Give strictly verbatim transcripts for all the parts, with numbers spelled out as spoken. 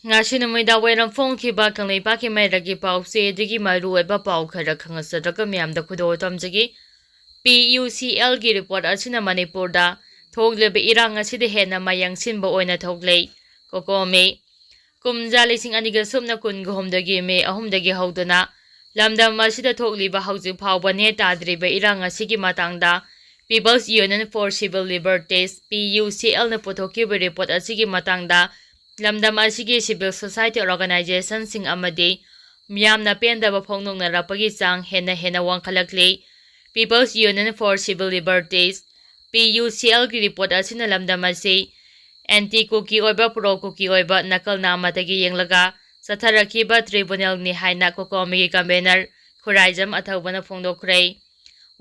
ꯉꯁꯤ ꯅꯨꯃꯤꯗꯥꯡ ꯋꯥꯏꯔꯝ ꯐꯣꯡꯈꯤꯕ ꯀꯪꯂꯩꯄꯥꯛꯀꯤ ꯃꯩꯔꯥꯒꯤ ꯄꯥꯎꯆꯦꯗꯒꯤ ꯃꯔꯨꯑꯣꯏꯕ ꯄꯥꯎ ꯈꯔ ꯈꯪꯍꯟꯖꯔꯒ ꯃꯤꯌꯥꯝꯗ ꯈꯨꯗꯣꯜ ꯇꯝꯖꯒꯦ꯫ ꯄꯤ ꯌꯨ ꯁꯤ ꯑꯦꯜꯒꯤ ꯔꯤꯄꯣꯔꯠ ꯑꯁꯤꯅ ꯃꯅꯤꯄꯨꯔꯗ ꯊꯣꯛꯂꯤꯕ ꯏꯔꯥꯡ ꯑꯁꯤꯗ ꯍꯦꯟꯅ ꯃꯌꯦꯡ ꯁꯤꯟꯕ ꯑꯣꯏꯅ ꯊꯣꯛꯂꯦ꯫ ꯀꯣꯀꯣꯃꯤ꯫ ꯀꯨꯝꯖꯥ ꯂꯤꯁꯤꯡ ꯑꯅꯤꯒ ꯁꯨꯞꯅ ꯀꯨꯟꯒ ꯍꯨꯝꯗꯣꯏꯒꯤ ꯃꯦ ꯑꯍꯨꯝꯗꯒꯤ ꯍꯧꯗꯨꯅ ꯂꯝꯗꯝ ꯑꯁꯤꯗ ꯊꯣꯛꯂꯤꯕ ꯍꯧꯖꯤꯛ ꯐꯥꯎꯕ ꯅꯦ ꯇꯥꯗ꯭ꯔꯤꯕ ꯏꯔꯥꯡ ꯑꯁꯤꯒꯤ ꯃꯇꯥꯡꯗ People's Union for Civil Liberties, P U C ꯑꯦꯜꯅ ꯄꯨꯊꯣꯛꯈꯤꯕ ꯔꯤꯄꯣꯔꯠ ꯑꯁꯤꯒꯤ ꯃꯇꯥꯡꯗ ꯂꯝꯗꯝ ꯑꯁꯤꯒꯤ civil society organizationꯁꯤꯡ ꯑꯃꯗꯤ ꯃꯤꯌꯥꯝꯅ ꯄꯦꯟꯗꯕ ꯐꯣꯡꯗꯣꯛꯅꯔꯛꯄꯒꯤ ꯆꯥꯡ ꯍꯦꯟꯅ ꯍꯦꯟꯅ ꯋꯥꯡꯈꯠꯂꯛꯂꯤ꯫ People's Union for Civil Liberties, P U C ꯑꯦꯜꯒꯤ ꯔꯤꯄꯣꯔꯠ ꯑꯁꯤꯅ ꯂꯝꯗꯝ ꯑꯁꯤ ꯑꯦꯟꯇꯤ ꯀꯨꯀꯤ ꯑꯣꯏꯕ, ꯄ꯭ꯔꯣ ꯀꯨꯀꯤ ꯑꯣꯏꯕ ꯅꯥꯀꯜ ꯅꯥꯝꯃꯇꯒꯤ ꯌꯦꯡꯂꯒ ꯆꯠꯊꯔꯛꯈꯤꯕ ꯇ꯭ꯔꯤꯕꯨꯅꯦꯜꯅꯤ ꯍꯥꯏꯅ ꯀꯣꯀꯣꯃꯤꯒꯤ ꯀꯟꯚꯦꯅꯔ ꯈꯨꯔꯥꯏꯖꯝ ꯑꯊꯧꯕꯅ ꯐꯣꯡꯗꯣꯛꯈ꯭ꯔꯦ꯫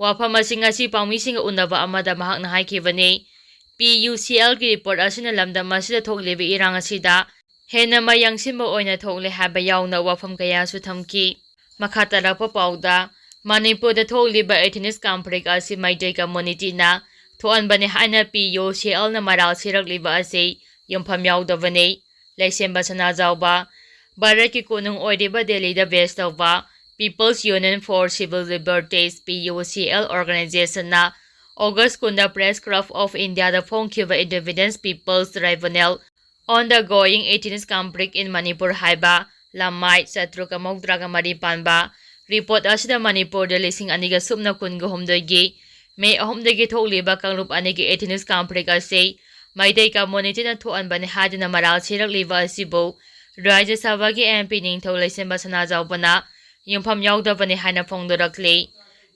ꯋꯥꯐꯝ ꯑꯁꯤ ꯉꯁꯤ ꯄꯥꯎꯃꯤꯁꯤꯡꯒ ꯎꯅꯕ ꯑꯃꯗ ꯃꯍꯥꯛꯅ ꯍꯥꯏꯈꯤꯕꯅꯤ꯫ ꯄꯤ ꯌꯨ ꯁꯤ ꯑꯦꯜꯒꯤ ꯔꯤꯄꯣꯔꯠ ꯑꯁꯤꯅ ꯂꯝꯗꯝ ꯑꯁꯤꯗ ꯊꯣꯛꯂꯤꯕ ꯏꯔꯥꯡ ꯑꯁꯤꯗ ꯍꯦꯟꯅ ꯃꯌꯦꯡ ꯁꯤꯟꯕ ꯑꯣꯏꯅ ꯊꯣꯛꯂꯦ ꯍꯥꯏꯕ ꯌꯥꯎꯅ ꯋꯥꯐꯝ ꯀꯌꯥꯁꯨ ꯊꯝꯈꯤ꯫ ꯃꯈꯥ ꯇꯥꯔꯛꯄ ꯄꯥꯎꯗ, ꯃꯅꯤꯄꯨꯔꯗ ꯊꯣꯛꯂꯤꯕ ethnic conflict ꯑꯁꯤ ꯃꯩꯇꯩ communityꯅ ꯊꯣꯛꯍꯟꯕꯅꯤ ꯍꯥꯏꯅ ꯄꯤ ꯌꯨ ꯁꯤ ꯑꯦꯜꯅ ꯃꯔꯥꯜ ꯁꯤꯔꯛꯂꯤꯕ ꯑꯁꯤ ꯌꯨꯝꯐꯝ ꯌꯥꯎꯗꯕꯅꯤ꯫ ꯂꯩꯁꯦꯝꯕ ꯁꯅꯥꯖꯥꯎꯕ꯫ ꯚꯥꯔꯠꯀꯤ ꯀꯣꯅꯨꯡ ꯑꯣꯏꯔꯤꯕ ꯗꯦꯜꯂꯤꯗ base ꯇꯧꯕ People's Union for Civil Liberties, P U C L organizationꯅ August ꯀꯨꯟꯗ Press Club of Indiaꯗ ꯐꯣꯡꯈꯤꯕ Indigenous Peoples Tribunal on the Going Ethnic Conflict in Manipur ꯍꯥꯏꯕ ꯂꯃꯥꯏ ꯆꯥꯇ꯭ꯔꯨꯛꯀ ꯃꯧꯗ꯭ꯔꯥꯒ ꯃꯔꯤ ꯄꯥꯟꯕ ꯔꯤꯄꯣꯔꯠ ꯑꯁꯤꯗ ꯃꯅꯤꯄꯨꯔꯗ ꯂꯤꯁꯤꯡ ꯑꯅꯤꯒ ꯁꯨꯞꯅ ꯀꯨꯟꯒ ꯍꯨꯝꯗꯣꯏꯒꯤ ꯃꯦ ꯑꯍꯨꯝꯗꯒꯤ ꯊꯣꯛꯂꯤꯕ ꯀꯥꯡꯂꯨꯞ ꯑꯅꯤꯒꯤ ethnic conflict ꯑꯁꯤ ꯃꯩꯇꯩ communityꯅ ꯊꯣꯛꯍꯟꯕꯅꯤ ꯍꯥꯏꯗꯨꯅ ꯃꯔꯥꯜ ꯁꯤꯔꯛꯂꯤꯕ ꯑꯁꯤꯕꯨ ꯔꯥꯖ꯭ꯌ ꯁꯚꯥꯒꯤ ꯑꯦꯝ ꯄꯤ ꯅꯤꯡꯊꯧ ꯂꯩꯁꯦꯝꯕ ꯁꯅꯥꯖꯥꯎꯕꯅ ꯌꯨꯝꯐꯝ ꯌꯥꯎꯗꯕꯅꯤ ꯍꯥꯏꯅ ꯐꯣꯡꯗꯣꯔꯛꯂꯤ꯫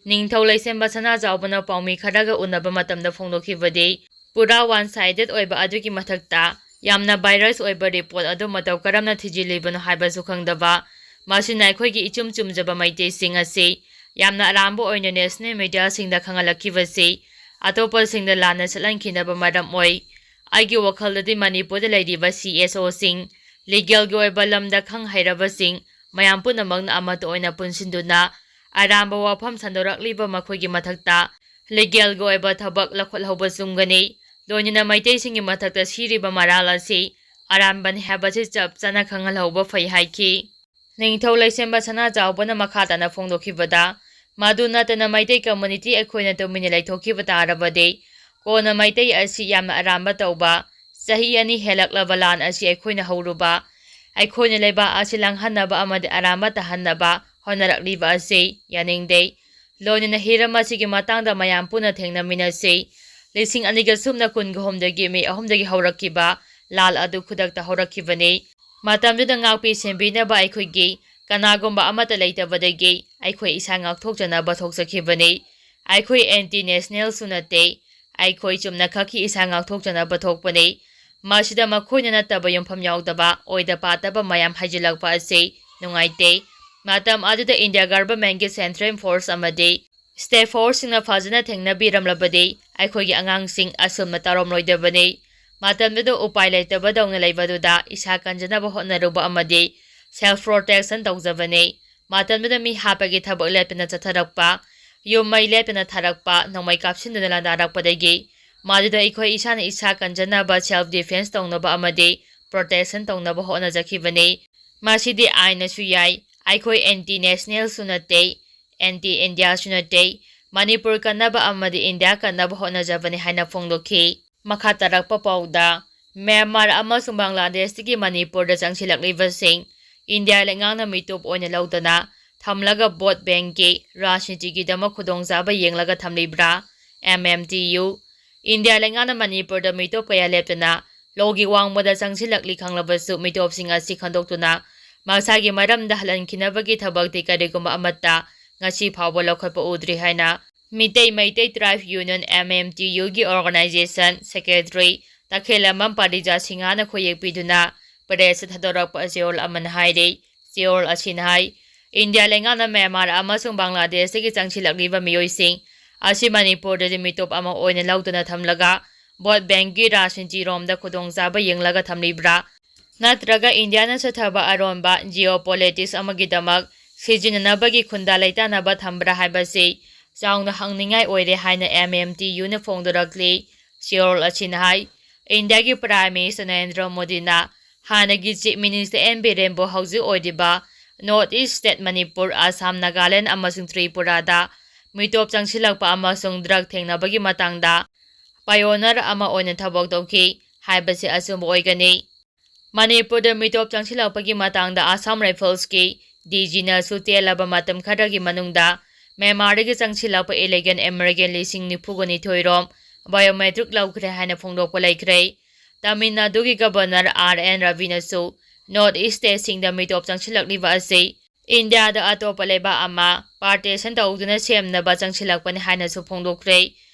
ꯅꯤꯡꯊꯧ ꯂꯩꯁꯦꯝꯕ ꯁꯅꯥꯖꯥꯎꯕꯅ ꯄꯥꯎꯃꯤ ꯈꯔꯒ ꯎꯅꯕ ꯃꯇꯝꯗ ꯐꯣꯡꯗꯣꯛꯈꯤꯕꯗꯤ, ꯄꯨꯔꯥ one sided ꯑꯣꯏꯕ ꯑꯗꯨꯒꯤ ꯃꯊꯛꯇ ꯌꯥꯝꯅ biased ꯑꯣꯏꯕ ꯔꯤꯄꯣꯔꯠ ꯑꯗꯨ ꯃꯇꯧ ꯀꯔꯝꯅ ꯊꯤꯖꯤꯜꯂꯤꯕꯅꯣ ꯍꯥꯏꯕꯁꯨ ꯈꯪꯗꯕ, ꯃꯁꯤꯅ ꯑꯩꯈꯣꯏꯒꯤ ꯏꯆꯨꯝ ꯆꯨꯝꯖꯕ ꯃꯩꯇꯩꯁꯤꯡ ꯑꯁꯤ ꯌꯥꯝꯅ ꯑꯔꯥꯟꯕ ꯑꯣꯏꯅ national mediaꯁꯤꯡꯗ ꯈꯪꯍꯜꯂꯛꯈꯤꯕꯁꯤ ꯑꯇꯣꯞꯄꯁꯤꯡꯗ ꯂꯥꯟꯅ ꯆꯠꯍꯟꯈꯤꯅꯕ ꯃꯔꯝ ꯑꯣꯏ꯫ ꯑꯩꯒꯤ ꯋꯥꯈꯜꯗꯗꯤ ꯃꯅꯤꯄꯨꯔꯗ ꯂꯩꯔꯤꯕ ꯁꯤ ꯑꯦꯁ ꯑꯣꯁꯤꯡ, legalꯒꯤ ꯑꯣꯏꯕ ꯂꯝꯗ ꯈꯪ ꯍꯩꯔꯕꯁꯤꯡ, ꯃꯌꯥꯝ ꯄꯨꯝꯅꯃꯛꯅ ꯑꯃꯠꯇ ꯑꯣꯏꯅ ꯄꯨꯟꯁꯤꯟꯗꯨꯅ ꯑꯔꯥꯟꯕ ꯋꯥꯐꯝ ꯁꯟꯗꯣꯔꯛꯂꯤꯕ ꯃꯈꯣꯏꯒꯤ ꯃꯊꯛꯇ legalꯒꯤ ꯑꯣꯏꯕ ꯊꯕꯛ ꯂꯧꯈꯠꯍꯧꯕ ꯆꯨꯝꯒꯅꯤ꯫ ꯂꯣꯏꯅꯅ ꯃꯩꯇꯩꯁꯤꯡꯒꯤ ꯃꯊꯛꯇ ꯁꯤꯔꯤꯕ ꯃꯔꯥꯜ ꯑꯁꯤ ꯑꯔꯥꯟꯕꯅꯤ ꯍꯥꯏꯕꯁꯤ ꯆꯞ ꯆꯥꯅ ꯈꯪꯍꯜꯍꯧꯕ ꯐꯩ ꯍꯥꯏꯈꯤ꯫ ꯅꯤꯡꯊꯧ ꯂꯩꯁꯦꯝꯕ ꯁꯅꯥꯖꯥꯎꯕꯅ ꯃꯈꯥ ꯇꯥꯅ ꯐꯣꯡꯗꯣꯛꯈꯤꯕꯗ, ꯃꯗꯨ ꯅꯠꯇꯅ ꯃꯩꯇꯩ community ꯑꯩꯈꯣꯏꯅ ꯇꯨꯃꯤꯟꯅ ꯂꯩꯊꯣꯛꯈꯤꯕ ꯇꯥꯔꯕꯗꯤ, ꯀꯣꯟꯅ ꯃꯩꯇꯩ ꯑꯁꯤ ꯌꯥꯝꯅ ꯑꯔꯥꯟꯕ ꯇꯧꯕ, ꯆꯍꯤ ꯑꯅꯤ ꯍꯦꯜꯂꯛꯂꯕ ꯂꯥꯟ ꯑꯁꯤ ꯑꯩꯈꯣꯏꯅ ꯍꯧꯔꯨꯕ, ꯑꯩꯈꯣꯏꯅ ꯂꯩꯕꯥꯛ ꯑꯁꯤ ꯂꯥꯡꯍꯟꯅꯕ ꯑꯃꯗꯤ ꯑꯔꯥꯟꯕ ꯇꯥꯍꯟꯅꯕ ꯍꯣꯠꯅꯔꯛꯂꯤꯕ ꯑꯁꯤ ꯌꯥꯅꯤꯡꯗꯦ꯫ ꯂꯣꯏꯅꯅ ꯍꯤꯔꯝ ꯑꯁꯤꯒꯤ ꯃꯇꯥꯡꯗ ꯃꯌꯥꯝ ꯄꯨꯟꯅ ꯊꯦꯡꯅꯃꯤꯟꯅꯁꯤ꯫ ꯂꯤꯁꯤꯡ ꯑꯅꯤꯒ ꯁꯨꯞꯅ ꯀꯨꯟꯒ ꯍꯨꯝꯗꯣꯏꯒꯤ ꯃꯦ ꯑꯍꯨꯝꯗꯒꯤ ꯍꯧꯔꯛꯈꯤꯕ ꯂꯥꯜ ꯑꯗꯨ ꯈꯨꯗꯛꯇ ꯍꯧꯔꯛꯈꯤꯕꯅꯤ꯫ ꯃꯇꯝꯗꯨꯗ ꯉꯥꯛꯄꯤ ꯁꯦꯟꯕꯤꯅꯕ ꯑꯩꯈꯣꯏꯒꯤ ꯀꯅꯥꯒꯨꯝꯕ ꯑꯃꯠꯇ ꯂꯩꯇꯕꯗꯒꯤ ꯑꯩꯈꯣꯏ ꯏꯁꯥ ꯉꯥꯛꯊꯣꯛꯆꯅꯕ ꯊꯣꯛꯆꯈꯤꯕꯅꯤ꯫ ꯑꯩꯈꯣꯏ anti nationalꯁꯨ ꯅꯠꯇꯦ꯫ ꯑꯩꯈꯣꯏ ꯆꯨꯝꯅꯈꯛꯀꯤ ꯏꯁꯥ ꯉꯥꯛꯊꯣꯛꯆꯅꯕ ꯊꯣꯛꯄꯅꯤ꯫ ꯃꯁꯤꯗ ꯃꯈꯣꯏꯅ ꯅꯠꯇꯕ ꯌꯨꯝꯐꯝ ꯌꯥꯎꯗꯕ ꯑꯣꯏꯗ ꯄꯥꯗꯕ ꯃꯌꯥꯝ ꯍꯩꯖꯤꯜꯂꯛꯄ ꯑꯁꯤ ꯅꯨꯡꯉꯥꯏꯇꯦ꯫ ꯃꯇꯝ ꯑꯗꯨꯗ India governmentꯀꯤ central force ꯑꯃꯗꯤ state forceꯁꯤꯡꯅ ꯐꯖꯅ ꯊꯦꯡꯅꯕꯤꯔꯝꯂꯕꯗꯤ ꯑꯩꯈꯣꯏꯒꯤ ꯑꯉꯥꯡꯁꯤꯡ ꯑꯁꯨꯝꯅ ꯇꯧꯔꯝꯂꯣꯏꯗꯕꯅꯤ꯫ ꯃꯇꯝꯗꯨꯗ ꯎꯄꯥꯏ ꯂꯩꯇꯕꯗꯧꯅ ꯂꯩꯕꯗꯨꯗ ꯏꯁꯥ ꯀꯟꯖꯅꯕ ꯍꯣꯠꯅꯔꯨꯕ ꯑꯃꯗꯤ self protection ꯇꯧꯖꯕꯅꯤ꯫ ꯃꯇꯝꯗꯨꯗ ꯃꯤ ꯍꯥꯠꯄꯒꯤ ꯊꯕꯛ ꯂꯦꯞꯇꯅ ꯆꯠꯊꯔꯛꯄ, ꯌꯨꯝ ꯃꯩ ꯂꯦꯞꯇꯅ ꯊꯥꯔꯛꯄ, ꯅꯣꯡꯃꯩ ꯀꯥꯞꯁꯤꯟꯗꯨꯅ ꯂꯥꯟꯗꯥꯔꯛꯄꯗꯒꯤ ꯃꯗꯨꯗ ꯑꯩꯈꯣꯏ ꯏꯁꯥꯅ ꯏꯁꯥ ꯀꯟꯖꯅꯕ self defence ꯇꯧꯅꯕ ꯑꯃꯗꯤ protection ꯇꯧꯅꯕ ꯍꯣꯠꯅꯖꯈꯤꯕꯅꯤ꯫ ꯃꯁꯤꯗꯤ ꯑꯥꯏꯟꯅꯁꯨ ꯌꯥꯏ, ꯑꯩꯈꯣꯏ anti nationalꯁꯨ ꯅꯠꯇꯦ, anti Indiaꯁꯨ ꯅꯠꯇꯦ, ꯃꯅꯤꯄꯨꯔ ꯀꯟꯅꯕ ꯑꯃꯗꯤ ꯏꯟꯗꯤꯌꯥ ꯀꯟꯅꯕ ꯍꯣꯠꯅꯖꯕꯅꯤ ꯍꯥꯏꯅ ꯐꯣꯡꯗꯣꯛꯈꯤ꯫ ꯃꯈꯥ ꯇꯥꯔꯛꯄ ꯄꯥꯎꯗ, ꯃ꯭ꯌꯥꯟꯃꯥꯔ ꯑꯃꯁꯨꯡ ꯕꯪꯒ꯭ꯂꯥꯗꯦꯁꯇꯒꯤ ꯃꯅꯤꯄꯨꯔꯗ ꯆꯪꯁꯤꯜꯂꯛꯂꯤꯕꯁꯤꯡ ꯏꯟꯗꯤꯌꯥ ꯂꯩꯉꯥꯛꯅ ꯃꯤꯇꯣꯞ ꯑꯣꯏꯅ ꯂꯧꯗꯅ ꯊꯝꯂꯒ vote bankꯀꯤ ꯔꯥꯖꯅꯤꯇꯤꯒꯤꯗꯃꯛ ꯈꯨꯗꯣꯡꯆꯥꯕ ꯌꯦꯡꯂꯒ ꯊꯝꯂꯤꯕ꯭ꯔꯥ? M M T U꯫ India ꯂꯩꯉꯥꯛꯅ ꯃꯅꯤꯄꯨꯔꯗ ꯃꯤꯇꯣꯞ ꯀꯌꯥ ꯂꯦꯞꯇꯅ ꯂꯣꯒꯤ ꯋꯥꯡꯃꯗ ꯆꯪꯁꯤꯜꯂꯛꯂꯤ ꯈꯪꯂꯕꯁꯨ, ꯃꯤꯇꯣꯞꯁꯤꯡ ꯑꯁꯤ ꯈꯟꯗꯣꯛꯇꯨꯅ ꯃꯁꯥꯒꯤ ꯃꯔꯝꯗ ꯍꯜꯍꯟꯈꯤꯅꯕꯒꯤ ꯊꯕꯛꯇꯤ ꯀꯔꯤꯒꯨꯝꯕ ꯑꯃꯠꯇ ꯉꯁꯤ ꯐꯥꯎꯕ ꯂꯧꯈꯠꯄ ꯎꯗ꯭ꯔꯤ ꯍꯥꯏꯅ Meitei Meitei Tribe Union, M M T Uꯒꯤ organization secretary ꯇꯈꯦꯜꯂꯝꯕꯝ ꯄꯔꯤꯖꯥ ꯁꯤꯡꯍꯅ ꯈꯣꯏꯌꯦꯛ ꯄꯤꯗꯨꯅ pressꯇ ꯊꯥꯗꯣꯔꯛꯄ ꯆꯦꯔꯣꯜ ꯑꯃꯅ ꯍꯥꯏꯔꯤ꯫ ꯆꯦꯔꯣꯜ ꯑꯁꯤꯅ ꯍꯥꯏ, ꯏꯟꯗꯤꯌꯥ ꯂꯩꯉꯥꯛꯅ ꯃ꯭ꯌꯥꯟꯃꯥꯔ ꯑꯃꯁꯨꯡ ꯕꯪꯒ꯭ꯂꯥꯗꯦꯁꯇꯒꯤ ꯆꯪꯁꯤꯜꯂꯛꯂꯤꯕ ꯃꯤꯑꯣꯏꯁꯤꯡ ꯑꯁꯤ ꯃꯅꯤꯄꯨꯔꯗꯗꯤ ꯃꯤꯇꯣꯞ ꯑꯃ ꯑꯣꯏꯅ ꯂꯧꯗꯨꯅ ꯊꯝꯂꯒ vote bankꯀꯤ ꯔꯥꯖꯅꯤꯇꯤꯔꯣꯝꯗ ꯈꯨꯗꯣꯡꯆꯥꯕ ꯌꯦꯡꯂꯒ ꯊꯝꯂꯤꯕ꯭ꯔꯥ? ꯅꯠꯇ꯭ꯔꯒ ꯏꯟꯗꯤꯌꯥꯅ ꯆꯠꯊꯕ ꯑꯔꯣꯟꯕ geopolitics ꯑꯃꯒꯤꯗꯃꯛ ꯁꯤꯖꯤꯟꯅꯅꯕꯒꯤ ꯈꯨꯟꯗꯥ ꯂꯩꯇꯥꯅꯕ ꯊꯝꯕ꯭ꯔꯥ ꯍꯥꯏꯕꯁꯤ ꯆꯥꯎꯅ ꯍꯪꯅꯤꯡꯉꯥꯏ ꯑꯣꯏꯔꯦ ꯍꯥꯏꯅ M M T Uꯅ ꯐꯣꯡꯗꯣꯔꯛꯂꯤ꯫ ꯆꯦꯔꯣꯜ ꯑꯁꯤꯅ ꯍꯥꯏ, ꯏꯟꯗꯤꯌꯥꯒꯤ Prime Minister ꯅꯔꯦꯟꯗ꯭ꯔ ꯃꯣꯗꯤꯅ ꯍꯥꯟꯅꯒꯤ Chief Minister ꯑꯦꯟ ꯕꯤꯔꯦꯟꯕꯨ ꯍꯧꯖꯤꯛ ꯑꯣꯏꯔꯤꯕ North East State Manipur, Assam, Nagaland ꯑꯃꯁꯨꯡ ꯇ꯭ꯔꯤꯄꯨꯔꯥꯗ ꯃꯤꯇꯣꯞ ꯆꯪꯁꯤꯜꯂꯛꯄ ꯑꯃꯁꯨꯡ drug ꯊꯦꯡꯅꯕꯒꯤ ꯃꯇꯥꯡꯗ pioneer ꯑꯃ ꯑꯣꯏꯅ ꯊꯕꯛ ꯇꯧꯈꯤ ꯍꯥꯏꯕꯁꯤ ꯑꯆꯨꯝꯕ ꯑꯣꯏꯒꯅꯤ꯫ ꯃꯅꯤꯄꯨꯔꯗ ꯃꯤꯇꯣꯞ ꯆꯪꯁꯤꯜꯂꯛꯄꯒꯤ ꯃꯇꯥꯡꯗ Assam Riflesꯀꯤ DGꯅꯁꯨ ꯇꯦꯜꯂꯕ ꯃꯇꯝ ꯈꯔꯒꯤ ꯃꯅꯨꯡꯗ ꯃ꯭ꯌꯥꯟꯃꯥꯔꯗꯒꯤ ꯆꯪꯁꯤꯜꯂꯛꯄ illegal immigrant ꯂꯤꯁꯤꯡ ꯅꯤꯐꯨꯒ ꯅꯤꯊꯣꯏ ꯔꯣꯝ biometric ꯂꯧꯈ꯭ꯔꯦ ꯍꯥꯏꯅ ꯐꯣꯡꯗꯣꯛꯄ ꯂꯩꯈ꯭ꯔꯦ꯫ ꯇꯥꯃꯤꯜ ꯅꯥꯗꯨꯒꯤ Governor ꯑꯥꯔ ꯑꯦꯟ ꯔꯕꯤꯅꯁꯨ North East Stateꯁꯤꯡꯗ ꯃꯤꯇꯣꯞ ꯆꯪꯁꯤꯜꯂꯛꯂꯤꯕ ꯑꯁꯤ ꯏꯟꯗꯤꯌꯥꯗ ꯑꯇꯣꯞꯄ ꯂꯩꯕꯥꯛ ꯑꯃ partition ꯇꯧꯗꯨꯅ ꯁꯦꯝꯅꯕ ꯆꯪꯁꯤꯜꯂꯛꯄꯅꯤ ꯍꯥꯏꯅꯁꯨ ꯐꯣꯡꯗꯣꯛꯈ꯭ꯔꯦ꯫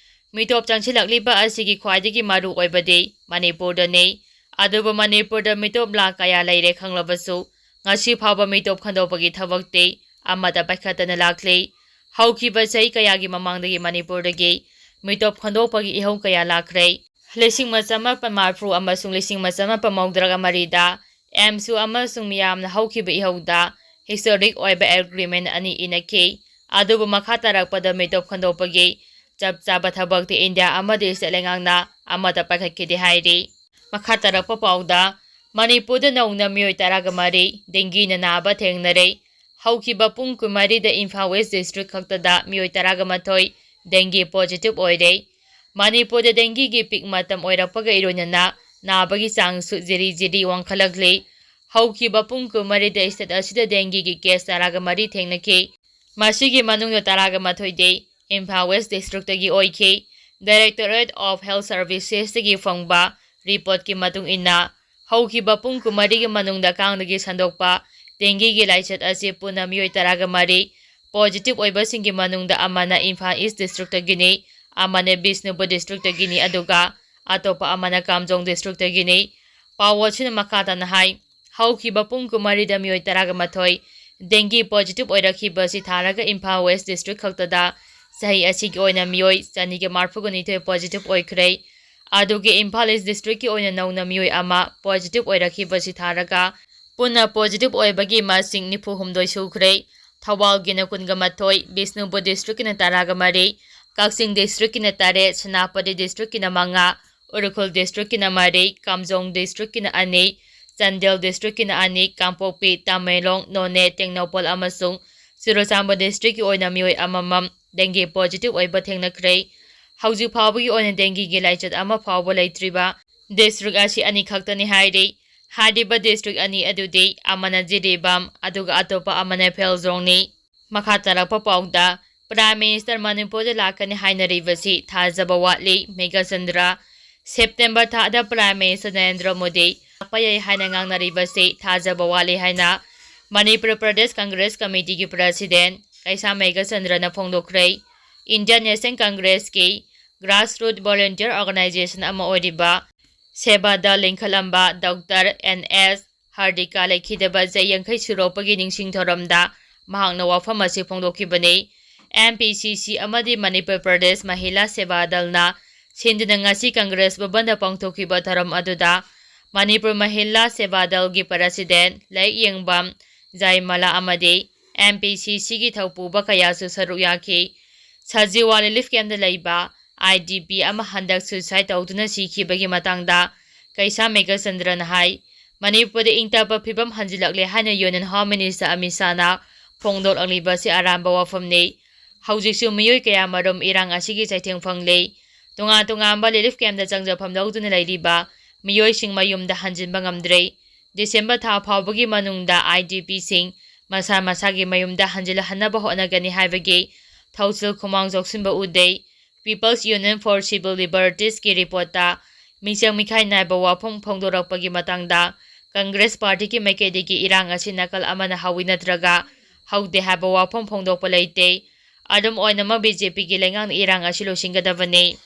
ꯃꯤꯇꯣꯞ ꯆꯪꯁꯤꯜꯂꯛꯂꯤꯕ ꯑꯁꯤꯒꯤ ꯈ꯭ꯋꯥꯏꯗꯒꯤ ꯃꯔꯨ ꯑꯣꯏꯕꯗꯤ ꯃꯅꯤꯄꯨꯔꯗꯅꯤ꯫ ꯑꯗꯨꯕꯨ ꯃꯅꯤꯄꯨꯔꯗ ꯃꯤꯇꯣꯞ ꯂꯥꯈ ꯀꯌꯥ ꯂꯩꯔꯦ ꯈꯪꯂꯕꯁꯨ, ꯉꯁꯤ ꯐꯥꯎꯕ ꯃꯤꯇꯣꯞ ꯈꯟꯗꯣꯛꯄꯒꯤ ꯊꯕꯛꯇꯤ ꯑꯃꯠꯇ ꯄꯥꯏꯈꯠꯇꯅ ꯂꯥꯛꯂꯤ꯫ ꯍꯧꯈꯤꯕ ꯆꯍꯤ ꯀꯌꯥꯒꯤ ꯃꯃꯥꯡꯗꯒꯤ ꯃꯅꯤꯄꯨꯔꯗꯒꯤ ꯃꯤꯇꯣꯞ ꯈꯟꯗꯣꯛꯄꯒꯤ ꯏꯍꯧ ꯀꯌꯥ ꯂꯥꯛꯈ꯭ꯔꯦ꯫ ꯂꯤꯁꯤꯡ ꯑꯃ ꯆꯃꯥꯄꯟ ꯃꯔꯤꯐꯨ ꯑꯃꯁꯨꯡ ꯂꯤꯁꯤꯡ ꯑꯃ ꯆꯃꯥꯄꯟ ꯃꯧꯗ꯭ꯔꯥꯒ ꯃꯔꯤꯗ ꯑꯦꯝꯁꯨ ꯑꯃꯁꯨꯡ ꯃꯤꯌꯥꯝꯅ ꯍꯧꯈꯤꯕ ꯏꯍꯧꯗ historic ꯑꯣꯏꯕ agreement ꯑꯅꯤ ꯏꯅꯈꯤ꯫ ꯑꯗꯨꯕꯨ ꯃꯈꯥ ꯇꯥꯔꯛꯄꯗ ꯃꯤꯇꯣꯞ ꯈꯟꯗꯣꯛꯄꯒꯤ ꯆꯞ ꯆꯥꯕ ꯊꯕꯛꯇꯤ ꯏꯟꯗꯤꯌꯥ ꯑꯃꯗꯤ state ꯂꯩꯉꯥꯛꯅ ꯑꯃꯠꯇ ꯄꯥꯏꯈꯠꯈꯤꯗꯦ ꯍꯥꯏꯔꯤ꯫ ꯃꯈꯥ ꯇꯥꯔꯛꯄ ꯄꯥꯎꯗ, ꯃꯅꯤꯄꯨꯔꯗ ꯅꯧꯅ ꯃꯤꯑꯣꯏ ꯇꯔꯥꯒ ꯃꯔꯤ dengueꯅ ꯅꯥꯕ ꯊꯦꯡꯅꯔꯦ꯫ ꯍꯧꯈꯤꯕ ꯄꯨꯡ ꯀꯨꯟꯃꯔꯤꯗ ꯏꯝꯐꯥꯜ West District ꯈꯛꯇꯗ ꯃꯤꯑꯣꯏ ꯇꯔꯥꯒ ꯃꯥꯊꯣꯏ dengue positive ꯑꯣꯏꯔꯦ꯫ ꯃꯅꯤꯄꯨꯔꯗ dengueꯒꯤ peak ꯃꯇꯝ ꯑꯣꯏꯔꯛꯄꯒ ꯏꯔꯣꯏꯅꯅ ꯅꯥꯕꯒꯤ ꯆꯥꯡꯁꯨ ꯖꯤꯔꯤ ꯖꯤꯔꯤ ꯋꯥꯡꯈꯠꯂꯛꯂꯤ꯫ ꯍꯧꯈꯤꯕ ꯄꯨꯡ ꯀꯨꯟꯃꯔꯤꯗ state ꯑꯁꯤꯗ dengueꯒꯤ case ꯇꯔꯥꯒ ꯃꯔꯤ ꯊꯦꯡꯅꯈꯤ꯫ ꯃꯁꯤꯒꯤ ꯃꯅꯨꯡꯗ ꯇꯔꯥꯒ ꯃꯥꯊꯣꯏꯗꯤ ꯏꯝꯐꯥꯜ West Districtꯇꯒꯤ ꯑꯣꯏꯈꯤ꯫ Directorate of Health Servicesꯇꯒꯤ ꯐꯪꯕ reportꯀꯤ ꯃꯇꯨꯡ ꯏꯟꯅ, ꯍꯧꯈꯤꯕ ꯄꯨꯡ ꯀꯨꯟꯃꯔꯤꯒꯤ ꯃꯅꯨꯡꯗ ꯀꯥꯡꯗꯒꯤ ꯁꯟꯗꯣꯛꯄ dengueꯒꯤ ꯂꯥꯏꯆꯠ ꯑꯁꯤ ꯄꯨꯟꯅ ꯃꯤꯑꯣꯏ ꯇꯔꯥꯒ ꯃꯔꯤ positive ꯑꯣꯏꯕꯁꯤꯡꯒꯤ ꯃꯅꯨꯡꯗ ꯑꯃꯅ ꯏꯝꯐꯥꯜ East Districtꯇꯒꯤꯅꯤ, ꯑꯃꯅ ꯕꯤꯁꯅꯨꯄꯨꯔ Districtꯇꯒꯤꯅꯤ, ꯑꯗꯨꯒ ꯑꯇꯣꯞꯄ ꯑꯃꯅ ꯀꯥꯝꯖꯣꯡ Districtꯇꯒꯤꯅꯤ꯫ ꯄꯥꯎ ꯑꯁꯤꯅ ꯃꯈꯥ ꯇꯥꯅ ꯍꯥꯏ, ꯍꯧꯈꯤꯕ ꯄꯨꯡ ꯀꯨꯟꯃꯔꯤꯗ ꯃꯤꯑꯣꯏ ꯇꯔꯥꯒ ꯃꯥꯊꯣꯏ dengue positive ꯑꯣꯏꯔꯛꯈꯤꯕꯁꯤ ꯊꯥꯔꯒ ꯏꯝꯐꯥꯜ West District ꯈꯛꯇꯗ ꯆꯍꯤ ꯑꯁꯤꯒꯤ ꯑꯣꯏꯅ ꯃꯤꯑꯣꯏ ꯆꯅꯤꯒ ꯃꯔꯤꯐꯨꯒ ꯅꯤꯊꯣꯏ positive ꯑꯣꯏꯈ꯭ꯔꯦ꯫ ꯑꯗꯨꯒ ꯏꯝꯐꯥꯜ East Districtꯀꯤ ꯑꯣꯏꯅ ꯅꯧꯅ ꯃꯤꯑꯣꯏ ꯑꯃ positive ꯑꯣꯏꯔꯛꯈꯤꯕꯁꯤ ꯊꯥꯔꯒ ꯄꯨꯟꯅ positive ꯑꯣꯏꯕꯒꯤ ꯃꯁꯤꯡ ꯅꯤꯐꯨ ꯍꯨꯝꯗꯣꯏ ꯁꯨꯈ꯭ꯔꯦ꯫ ꯊꯧꯕꯥꯜꯒꯤꯅ ꯀꯨꯟꯒ ꯃꯥꯊꯣꯏ, ꯕꯤꯁꯅꯨꯄꯨꯔ Districtꯀꯤꯅ ꯇꯔꯥꯒ ꯃꯔꯤ, ꯀꯛꯆꯤꯡ Districtꯀꯤꯅ ꯇꯔꯦꯠ, ꯁꯦꯅꯥꯄꯇꯤ Districtꯀꯤꯅ ꯃꯉꯥ, ꯎꯈ꯭ꯔꯨꯜ ꯗꯤꯁꯇ꯭ꯔꯤꯛꯀꯤꯅ ꯃꯔꯤ, ꯀꯥꯝꯖꯣꯡ ꯗꯤꯁꯇ꯭ꯔꯤꯛꯀꯤꯅ ꯑꯅꯤ, ꯆꯥꯟꯗꯦꯜ ꯗꯤꯁꯇ꯭ꯔꯤꯛꯀꯤꯅ ꯑꯅꯤ, ꯀꯥꯡꯄꯣꯛꯄꯤ, ꯇꯃꯦꯡꯂꯣꯡ, ꯅꯣꯅꯦ, ꯇꯦꯡꯅꯧꯄꯜ ꯑꯃꯁꯨꯡ ꯆꯨꯔꯆꯥꯟꯄꯨꯔ ꯗꯤꯁꯇ꯭ꯔꯤꯛꯀꯤ ꯑꯣꯏꯅ ꯃꯤꯑꯣꯏ ꯑꯃꯃꯝ ꯗꯦꯡꯒꯤ ꯄꯣꯖꯤꯇꯤꯚ ꯑꯣꯏꯕ ꯊꯦꯡꯅꯈ꯭ꯔꯦ꯫ ꯍꯧꯖꯤꯛ ꯐꯥꯎꯕꯒꯤ ꯑꯣꯏꯅ ꯗꯦꯡꯒꯤꯒꯤ ꯂꯥꯏꯆꯠ ꯑꯃ ꯐꯥꯎꯕ ꯂꯩꯇ꯭ꯔꯤꯕ ꯗꯤꯁꯇ꯭ꯔꯤꯛ ꯑꯁꯤ ꯑꯅꯤꯈꯛꯇꯅꯤ ꯍꯥꯏꯔꯤ꯫ ꯍꯥꯏꯔꯤꯕ ꯗꯤꯁꯇ꯭ꯔꯤꯛ ꯑꯅꯤ ꯑꯗꯨꯗꯤ ꯑꯃꯅ ꯖꯤꯔꯤꯕꯥꯝ, ꯑꯗꯨꯒ ꯑꯇꯣꯞꯄ ꯑꯃꯅ ꯐꯦꯜꯖꯣꯡꯅꯤ꯫ ꯃꯈꯥ ꯇꯥꯔꯛꯄ ꯄꯥꯎꯗ, ꯄ꯭ꯔꯥꯏꯝ ꯃꯤꯅꯤꯁꯇꯔ ꯃꯅꯤꯄꯨꯔꯗ ꯂꯥꯛꯀꯅꯤ ꯍꯥꯏꯅꯔꯤꯕꯁꯤ ꯊꯥꯖꯕ ꯋꯥꯠꯂꯤ꯫ ꯃꯦꯘꯆꯟꯗ꯭ꯔ, ꯁꯦꯞꯇꯦꯝꯕꯔ ꯊꯥꯗ ꯄ꯭ꯔꯥꯏꯝ ꯃꯤꯅꯤꯁꯇꯔ ꯅꯔꯦꯟꯗ꯭ꯔ ꯃꯣꯗꯤ ꯂꯥꯛꯄ ꯌꯥꯏ ꯍꯥꯏꯅ ꯉꯥꯡꯅꯔꯤꯕꯁꯤ ꯊꯥꯖꯕ ꯋꯥꯠꯂꯤ ꯍꯥꯏꯅ ꯃꯅꯤꯄꯨꯔ ꯄ꯭ꯔꯗꯦꯁ ꯀꯪꯒ꯭ꯔꯦꯁ ꯀꯃꯤꯇꯤꯒꯤ ꯄ꯭ꯔꯁꯤꯗꯦꯟ ꯀꯩꯁꯥꯝ ꯃꯦꯘꯆꯟꯗ꯭ꯔꯅ ꯐꯣꯡꯗꯣꯛꯈ꯭ꯔꯦ꯫ ꯏꯟꯗꯤꯌꯟ ꯅꯦꯁꯅꯦꯜ ꯀꯪꯒ꯭ꯔꯦꯁꯀꯤ ꯒ꯭ꯔꯥꯁꯔꯨꯠ ꯚꯣꯂꯨꯟꯇꯤꯌꯔ ꯑꯣꯔꯒꯅꯥꯏꯖꯦꯁꯟ ꯑꯃ ꯑꯣꯏꯔꯤꯕ ꯁꯦꯕꯥꯗꯜ ꯂꯤꯡꯈꯠꯂꯝꯕ ꯗꯣꯛꯇꯔ ꯑꯦꯟ ꯑꯦꯁ ꯍꯥꯔꯗꯤꯀꯥ ꯂꯩꯈꯤꯗꯕ ꯆꯍꯤ ꯌꯥꯡꯈꯩ ꯁꯨꯔꯛꯄꯒꯤ ꯅꯤꯡꯁꯤꯡ ꯊꯧꯔꯝꯗ ꯃꯍꯥꯛꯅ ꯋꯥꯐꯝ ꯑꯁꯤ ꯐꯣꯡꯗꯣꯛꯈꯤꯕꯅꯤ꯫ ꯑꯦꯝ ꯄꯤ ꯁꯤ ꯁꯤ ꯑꯃꯗꯤ ꯃꯅꯤꯄꯨꯔ ꯄ꯭ꯔꯗꯦꯁ ꯃꯍꯤꯂꯥ ꯁꯦꯕꯥ ꯗꯜꯅ ꯁꯤꯟꯗꯨꯅ ꯉꯁꯤ ꯀꯪꯒ꯭ꯔꯦꯁ ꯚꯕꯟꯗ ꯄꯥꯡꯊꯣꯛꯈꯤꯕ ꯊꯧꯔꯝ ꯑꯗꯨꯗ ꯃꯅꯤꯄꯨꯔ ꯃꯍꯤꯂꯥ ꯁꯦꯕꯥ ꯗꯜꯒꯤ ꯄ꯭ꯔꯁꯤꯗꯦꯟ ꯂꯥꯏꯌꯦꯛꯌꯦꯡꯕꯝ ꯖꯥꯏꯃꯂꯥ ꯑꯃꯗꯤ ꯑꯦꯝ ꯄꯤ ꯁꯤ ꯁꯤꯒꯤ ꯊꯧꯄꯨꯕ ꯀꯌꯥꯁꯨ ꯁꯔꯨꯛ ꯌꯥꯈꯤ꯫ ꯁꯖꯤꯋꯥ ꯔꯤꯂꯤꯐ ꯀꯦꯝꯞꯇ ꯂꯩꯕ ꯑꯥꯏ ꯗꯤ ꯄꯤ ꯑꯃ ꯍꯟꯗꯛ ꯁꯨꯏꯁꯥꯏꯠ ꯇꯧꯗꯨꯅ ꯁꯤꯈꯤꯕꯒꯤ ꯃꯇꯥꯡꯗ ꯀꯩꯁꯥꯝ ꯃꯦꯘꯆꯟꯗ꯭ꯔꯅ ꯍꯥꯏ, ꯃꯅꯤꯄꯨꯔꯗ ꯏꯪ ꯇꯞꯄ ꯐꯤꯕꯝ ꯍꯟꯖꯤꯜꯂꯛꯂꯦ ꯍꯥꯏꯅ ꯌꯨꯅꯤꯌꯟ ꯍꯣꯝ ꯃꯤꯅꯤꯁꯇꯔ ꯑꯃꯤꯠ ꯁꯥꯍꯅ ꯐꯣꯡꯗꯣꯛꯂꯛꯂꯤꯕꯁꯤ ꯑꯔꯥꯟꯕ ꯋꯥꯐꯝꯅꯤ꯫ ꯍꯧꯖꯤꯛꯁꯨ ꯃꯤꯑꯣꯏ ꯀꯌꯥꯃꯔꯨꯝ ꯏꯔꯥꯡ ꯑꯁꯤꯒꯤ ꯆꯩꯊꯦꯡ ꯐꯪꯂꯤ꯫ ꯇꯣꯉꯥꯟ ꯇꯣꯉꯥꯟꯕ ꯔꯤꯂꯤꯐ ꯀꯦꯝꯞꯇ ꯆꯪꯖꯐꯝ ꯂꯧꯗꯨꯅ ꯂꯩꯔꯤꯕ ꯃꯤꯑꯣꯏꯁꯤꯡ ꯃꯌꯨꯝꯗ ꯍꯟꯖꯤꯟꯕ ꯉꯝꯗ꯭ꯔꯤ꯫ ꯗꯤꯁꯦꯝꯕꯔ ꯊꯥ ꯐꯥꯎꯕꯒꯤ ꯃꯅꯨꯡꯗ ꯑꯥꯏ ꯗꯤ ꯄꯤꯁꯤꯡ ꯃꯁꯥ ꯃꯁꯥꯒꯤ ꯃꯌꯨꯝꯗ ꯍꯟꯖꯤꯜꯍꯟꯅꯕ ꯍꯣꯠꯅꯒꯅꯤ ꯍꯥꯏꯕꯒꯤ ꯊꯧꯁꯤꯜ ꯈꯨꯃꯥꯡ ꯆꯥꯎꯁꯤꯟꯕ ꯎꯗꯦ꯫ People's Union for Civil Libertiesꯀꯤ ꯔꯤꯄꯣꯔꯠꯇ ꯃꯤꯆꯪ ꯃꯤꯈꯥꯏ ꯅꯥꯏꯕ ꯋꯥꯐꯝ ꯐꯣꯡꯗꯣꯔꯛꯄꯒꯤ ꯃꯇꯥꯡꯗ ꯀꯪꯒ꯭ꯔꯦꯁ ꯄꯥꯔꯇꯤꯒꯤ ꯃꯥꯏꯀꯩꯗꯒꯤ ꯏꯔꯥꯡ ꯑꯁꯤ ꯅꯥꯀꯜ ꯑꯃꯅ ꯍꯧꯏ ꯅꯠꯇ꯭ꯔꯒ ꯍꯧꯗꯦ ꯍꯥꯏꯕ ꯋꯥꯐꯝ ꯐꯣꯡꯗꯣꯛꯄ ꯂꯩꯇꯦ꯫ ꯑꯗꯨꯝ ꯑꯣꯏꯅꯃꯛ, ꯕꯤ ꯖꯦ ꯄꯤꯒꯤ ꯂꯩꯉꯥꯛꯅ ꯏꯔꯥꯡ ꯑꯁꯤ ꯂꯣꯏꯁꯤꯟꯒꯗꯕꯅꯤ꯫